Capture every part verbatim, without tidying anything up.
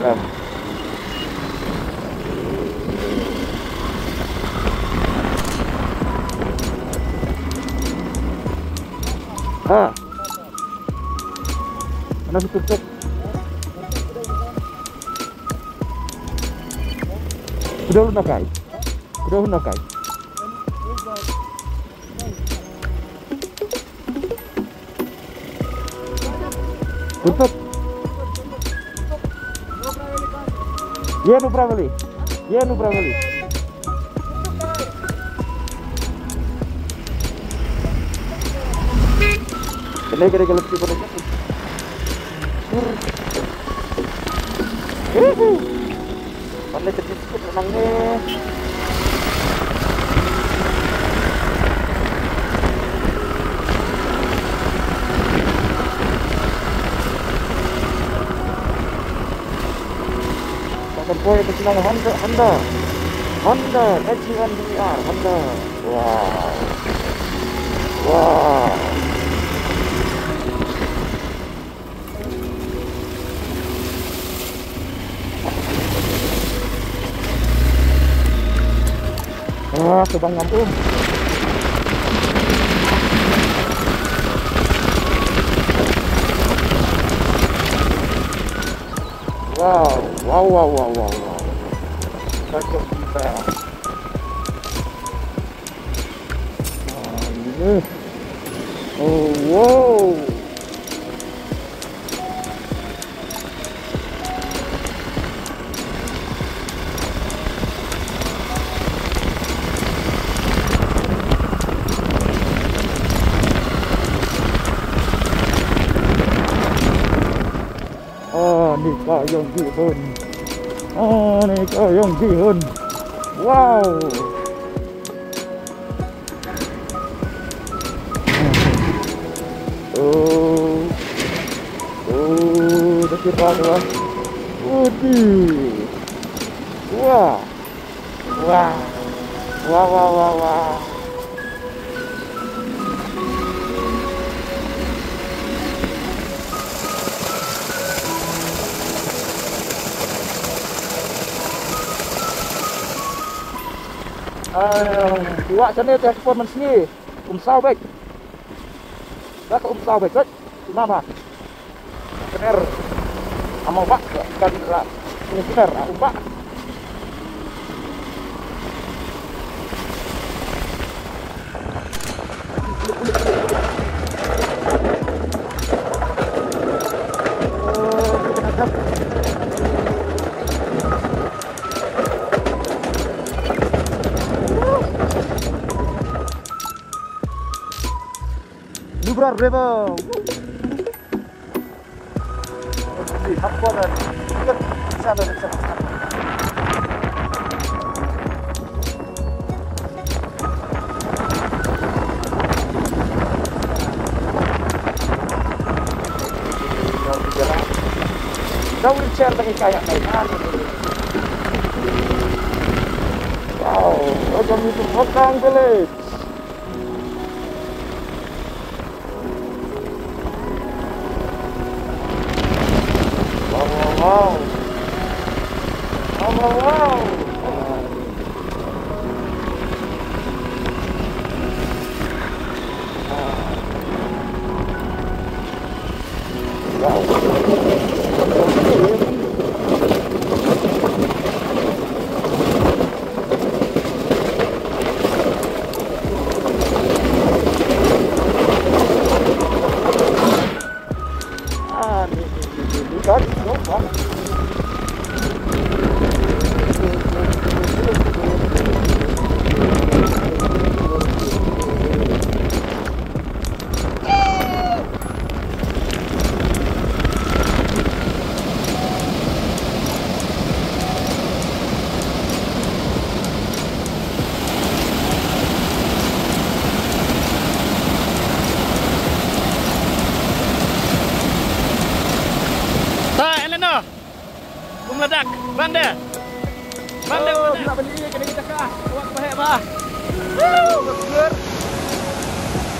Ha. Mana si Turpet? Kuda hun nakai. Kuda hun nakai. Turpet. Ye nu braveli. Ye nu braveli. Kene kene kene kene. Kene kene. Pan le kejut kejut nang ne. Kan poi ka sinang Honda, Honda. Honda, H U N D R, Honda. Wow. Wow. Ah, tebang ngam um. Wow, wow, wow, wow, wow, wow. Kacau kita. Ah, ini. Oh, wow. Ah, ni ka ïong ki hun. Ah, ni ka ïong ki hun. Wow. Oh. Oh, dah kira tu, ah. Udi. Wah. Wah. Wah, wah, wah, wah. Ah, wah, sana tu ekspor man sini. Um saw bek. Dah ke um saw bek, bek. Mama. Kner. Amo bak, kan la. Ini kner, ah, um bak. Nubra River. Ka wheelchair ta ka kaya mai. Wow, welcome to Hokang Village. Wow, wow, wow. Wow, wow, wow. Ta, Elena. Kum ladak, bande. Bande, oh, bande. Nak beli kena kita kah? Awak bahaya bah. Woo, bagus.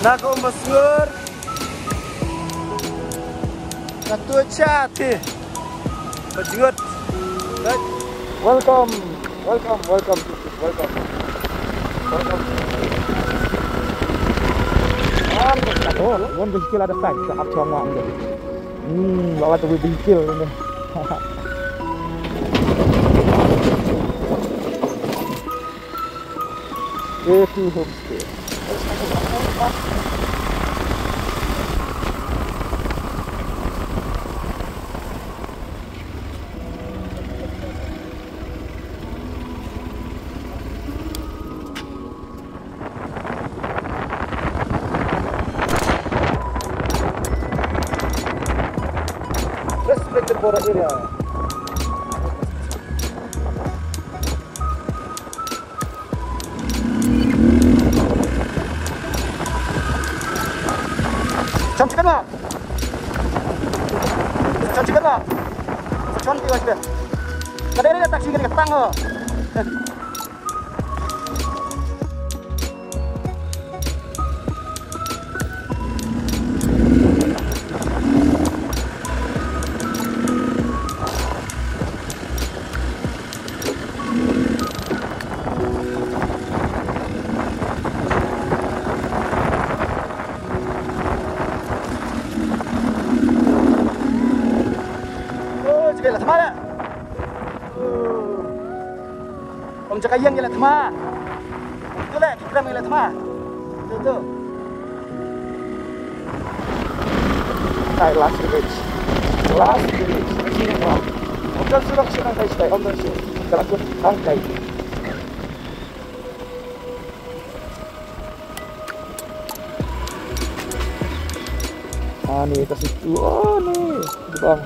Nak kau masuk. Satu chat, eh. Bajingot. Welcome, welcome, welcome, welcome. Welcome. One vehicle at a time. Sa hap chong wang deh. Hmm, bawa tu vehicle ni. A two homestay. Restricted border area. Chon chicken ma. Chon chicken ma. Chon pi wa chicken. Ka dei ka taxi ka dei ka tang ho. Oh, jigel la thma la. Oh. Ong jaka yang la thma. Tu la, ki kram la thma. Tu tu. Ai, last village. Last village. Sini, wah. Ong jan surok sini, kai stai, ong jan surok. Kalau tu, angkai. Ani ka situ, ani. Bang.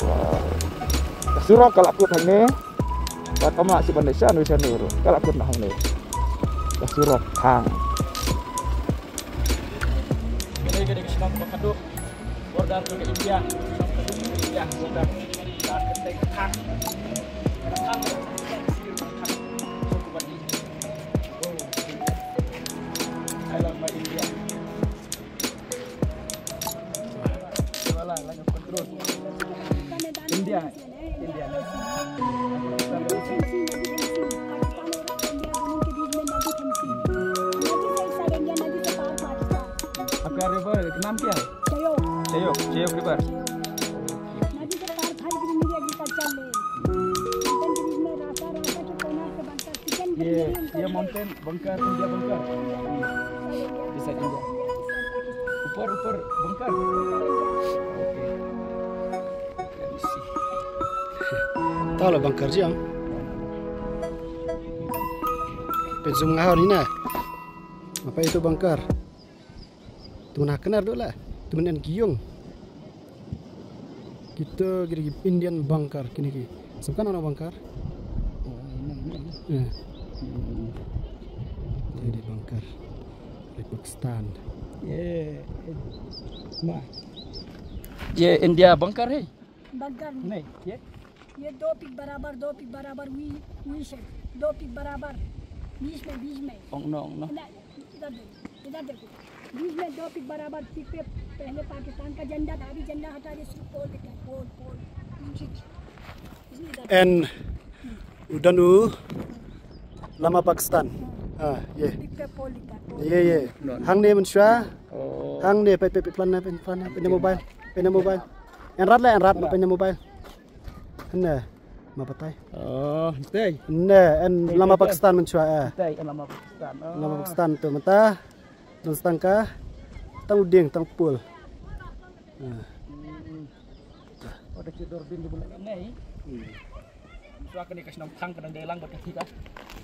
Wah. Ka surok ka la kut hangne. Ka tama si ban dei sha nu sha nu ruh. Ka la kut na hangne. Ka surok hang. Ka dei ka dei ka shnong ba ka duk border ka India. Shnong ka duk ka India border. Ka kyrteng ka Thang. Ka Thang. I love my India. Wala, line of control. India. India. आपका रिवर का नाम क्या है? चेयोक। चेयोक, चेयोक रिवर। ये, ये माउंटेन बंकर, इंडिया बंकर। Beside India. ऊपर, ऊपर बंकर। Okay. Let me see. Tahu lah bangkar je, ah. Pejum ngahar ni na. Apa itu bangkar? Tu na kenar dulu lah. Tu menen kiung. Kita kira Indian bangkar kini ki. Sebab kan orang bangkar. Oh, ini, ini, ini. Ya. Hmm. Jadi bangkar. Dari Pakistan. Ye. Ma. Ye India bangkar hai. बंकर नहीं, ये? ये दो पिक बराबर, दो पिक बराबर, वी, वी शेप, दो पिक बराबर, बीच में, बीच में। Ong no, ong no. ना, इधर देखो, इधर देखो। बीच में दो पिक बराबर, पिक पे पहले पाकिस्तान का झंडा था, अभी झंडा हटा के सिर्फ पोल दिख रहा है, पोल, पोल। इधर। En u don u lama Pakistan. Ha, ye. Pick up poll, pick up poll. Ye, ye. Hangne mynshuwa. Oh. Hangne, peit, peit, peit, plan na, peit, plan na, peit na mobile. Peit na mobile. Yn rat la, yn rat, peit na mobile. Hangne, ma batai. Oh, tei. Hangne, yn lama Pakistan mynshuwa, eh. Tei, yn lama Pakistan. Oh. Lama Pakistan tu, mynta. Mynstang ka. Tang u dieng, tang poll. Ah. Hmm. Oh, da ki dor bin ki bulan ngai. Hmm. Shuwa kane ka shnong Thang ka dang dei lang bad ka thika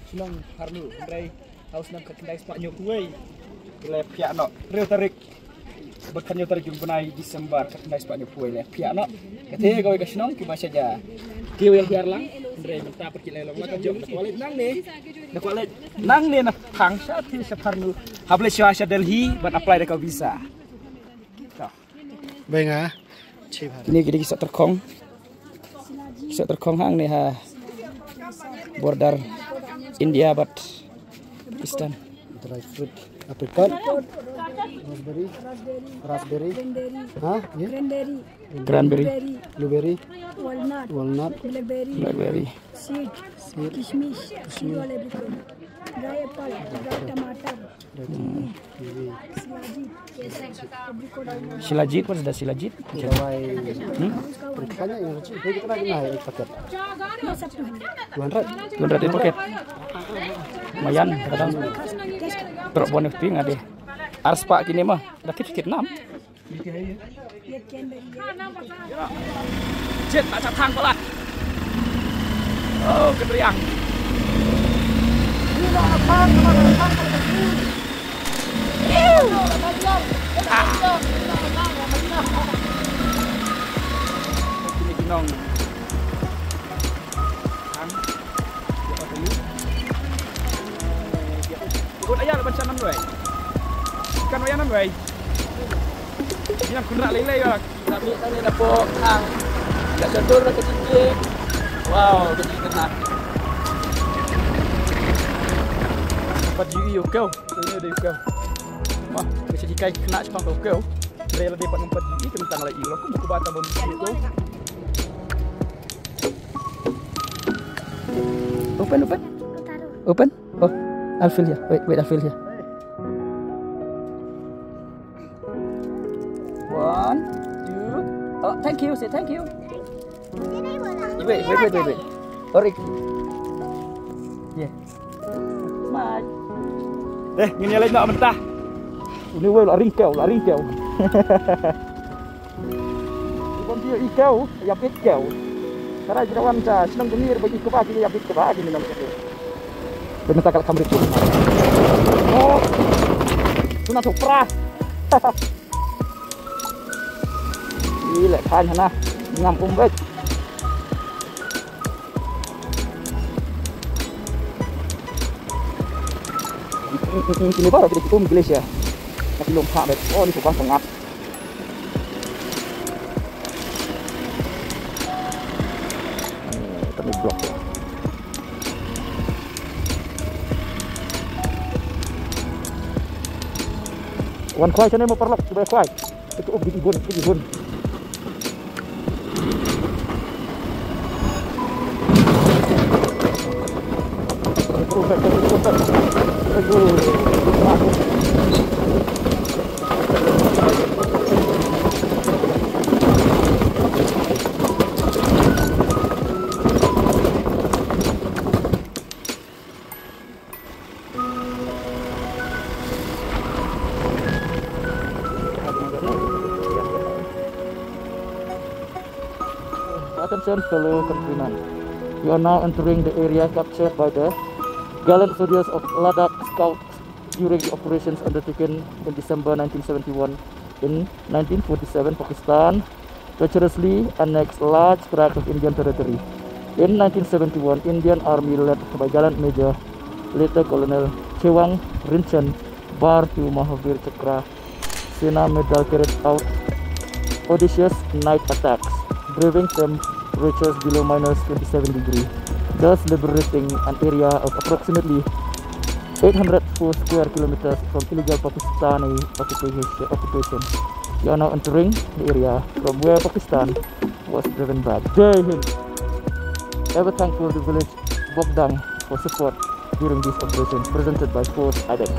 shnong Pharnu. Hynrei ha u snem khatkhyndai spah hynñiew phew wei ki la phiah noh. Hynriew tarik bad khathynñiew tarik jong u bnai December khatkhyndai spah hynñiew phew wei la phiah noh. Kata kawei ka shnong kiba sha ja kiwei hiar lang. Hynrei mynta pat ki la long la ka jong da kwah leit nangne. Da kwah leit nangne na Thang sha Thil sha Pharnu. Hap leit shuwa sha Delhi ban apply da ka visa. Bynta nga. Kine ki dei ki soh tyrkhong. Ki soh tyrkhong hangne ha border India bad Pakistan. Dry fruit, apricot. Raspberry. Raspberry. Raspberry. Cranberry. Ha? Ye? Cranberry. Cranberry. Blueberry. Blueberry. Walnut. Walnut. Blackberry. Blackberry. Seed. Seed. Kishmish. Kishmish. Seed wala apricot. Dry apple. Dry tomato. Kiwi. Kiwi. Shilajit. Apricot. Shilajit, what is that, Shilajit? Dawai. Hmm? Kanya yang kecil. Ini kita lagi naik paket. Ini satu. Dua ratus. Dua ratus paket. Lumayan, kadang. Trok Boneh Ping ada. Arspah kini mah. Dah kit-kit enam. Jet, tak satang pala. Oh, kedriang. Ikut ayah lah macam nan wei. Kan wei nan wei. Ini yang kunrak lelei ya. Kami tadi dapat ang. Kat sedur lah kecil. Wow, kecil kena. Empat G E kau. Ini ada kau. Wah, bisa dikai kena cuma kau kau. Rela dapat empat G E kena tang lagi. Kalau aku buku batang bom itu. Open, open. Open. Oh, I'll fill here. Wait, wait, I'll fill here. One, two. Oh, thank you. Say thank you. Wait, wait, wait, wait, wait. Ori. Yeah. Smile. Eh, ngin ïa leit noh mynta. Uni wei la ringkew, la ringkew. Ibon dia ikau, ïa bit kau. Kara jirawan ta, shnong jemir bagi keba, ïa bit keba, gini nong kete. Benda takal kamrit. Oh. Tuna tu pra. Ih, leh khan hana. Ngam um bek. Ini baru kita um glacier. Masih lom hak bek. Oh, ini tukang pengap. Ini kami blok ya. Wan khwai sini mau paralok, coba khwai. Itu, oh, gigi bun, gigi bun. Attention, fellow countrymen. You are now entering the area captured by the gallant soldiers of Ladakh Scouts during the operations undertaken in December nineteen seventy-one. In nineteen forty-seven, Pakistan treacherously annexed large tracts of Indian territory. In nineteen seventy-one, Indian Army led by gallant Major Lieutenant Colonel Chewang Rinchen bore to Mahavir Chakra Sena Medal carried out audacious night attacks, braving temperatures below minus twenty-seven degree, thus liberating an area of approximately eight hundred four square kilometers from illegal Pakistani occupation. Occupation. You are now entering the area from where Pakistan was driven back. Jai Hind. Ever thankful to village Bogdang for support during this operation presented by Force Ibex.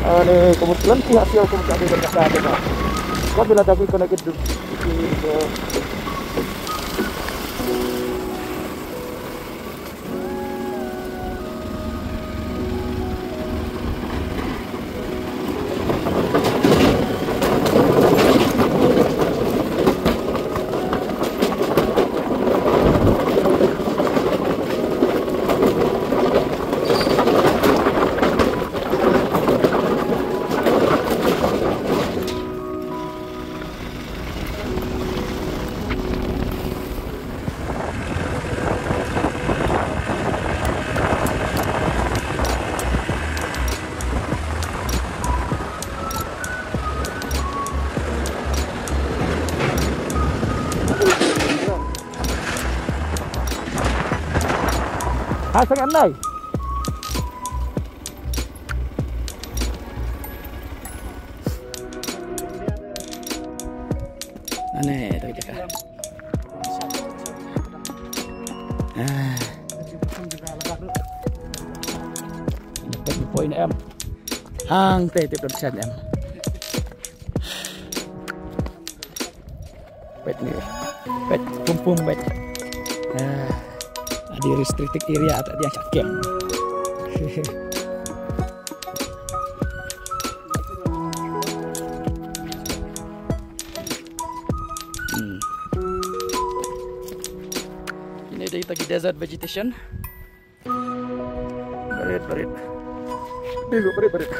Ani, kebetulan pihak siau kebetulan ada dekat sana. Kau bila dah connected tu. Ha, sangat nai. Peit point em. Hangtei tip dot sen em. Peit ni. Peit pum pum peit. Ah, di restricted area tak dia cakem. Hmm. Ini dia lagi desert vegetation. Barit, barit. Dulu, barit, barit.